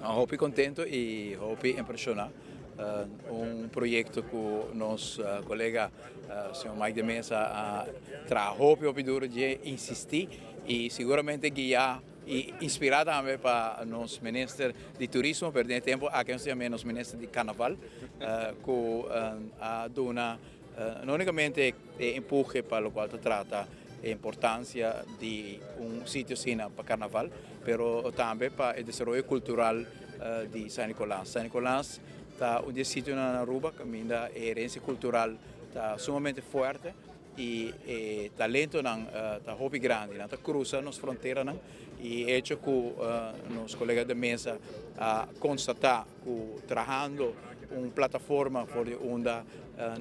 Hopi contento y hopi impresiona. Un proyecto cu nos colega señor Mike de Meza a traha hopi hopi duro y insisti y seguramente guia y inspira tambe pa nos minister di turismo, pero den tempo aki nos tin nos minister di carnaval, cu a duna no unicamente empuhe pa locual ta trata e importancia di un sitio asina pa carnaval, pero tambe pa e desaroyo cultural di San Nicolas. San Nicolas ta un sitio na Aruba caminda e herencia cultural ta sumamente fuerte y e talentonan ta hopi grandi, nan ta cruza nos fronteranan, y hecho cu nos colega de Meza a constata cu trahando un plataforma for di unda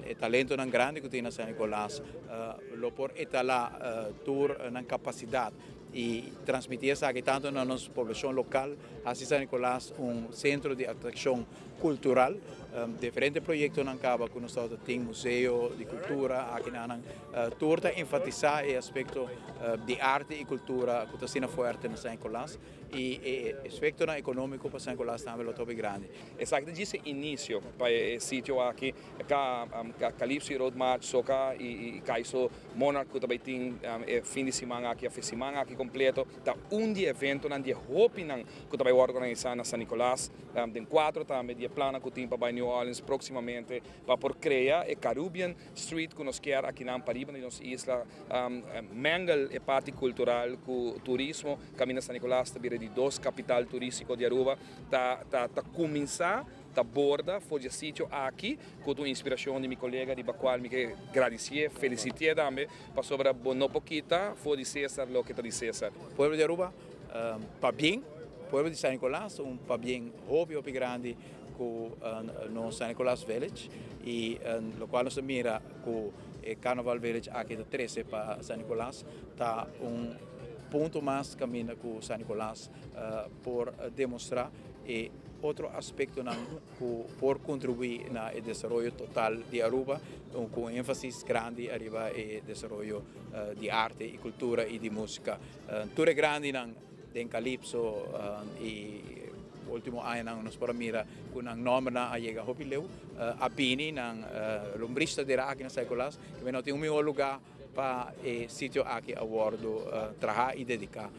e talentonan grandi cu tin na San Nicolas lo por etala tur nan capacidad y transmiti esaki tanto na nos poblacion local, asina San Nicolas un centro di atraccion cultural. Diferente proyectonan caba cu nos tin museo di cultura aki na tur ta enfatisa e aspecto di arte y cultura cu ta asina fuerte na San Nicolas y e aspecto economico pa San Nicolas tambe lo grandi. Esaki ta e inicio pa e sitio aki, Calypso Road March, Soca y Kaiso Monarch, cu tambe tin fin di siman aki, e siman aki completo, ta un di eventonan di hopinan cu tambe organisa na San Nicolas, den cuatro tambe di plan cu tin pa New Orleans proximamente, pa por crea e Caribbean Street cu nos kier aki na pariba di nos isla, mengel e parti cultural cu turismo, caminda San Nicolas ta di dos capital turistico di Aruba, ta cuminsa ta borda for di sitio aki, cu e inspiracion di mi colega di cual mi kier gradici, felicita tambe, pasobra no por kita for di Cesar loke ta di Cesar. Pueblo di Aruba, pabien, pueblo di San Nicolas, un pabien hopi hopi grandi cu nos San Nicolas Village y locual nos mira cu Carnival Village aki di 13 pa San Nicolas ta un punto mas caminda cu San Nicolas por demostra e otro aspectonan cu por contribui na desaroyo total di Aruba, cu enfasis grandi ariba e desaroyo di arte y cultura y di musica. Tur grandinan den Calypso y ultimo aña nos por mira cu nan nomber a yega hopi leu, a bini nan lombrista di aki na San Nicolas, cu no tin un miho luga pa e sitio aki a wordo traha y dedica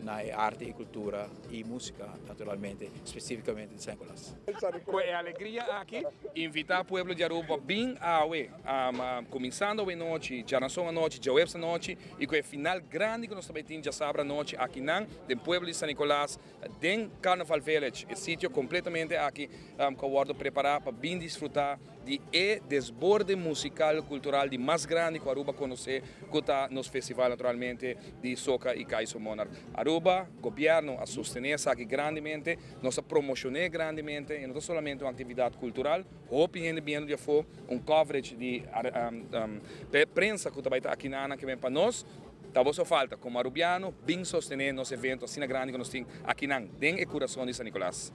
na arte y cultura y musica, naturalmente, specificamente di San Nicolas. Cu alegria aki, invita pueblo di Aruba bin awe, cuminsando awe nochi, diaranson anochi, diahuebs anochi, y cu e final grandi cu nos tambe tin diasabra anochi aki na den pueblo di San Nicolas, den Carnival Village, e sitio completamente aki cu a wordo prepara pa bin disfruta di e desborde musical cultural di mas grandi cu Aruba conoce, cu ta nos festival naturalmente di Soca y Kaiso Monarch. Aruba, gobierno a sostene esaki grandemente, nos a promociona grandemente, y no solamente un actividad cultural, hopi hende biniendo di afo, un coverage di prensa cu tambe ta aki na cu bin pa nos, ta bo falta, como arubiano, bin sostene nos evento asina grandi cu nos tin aki na den e curason di San Nicolas.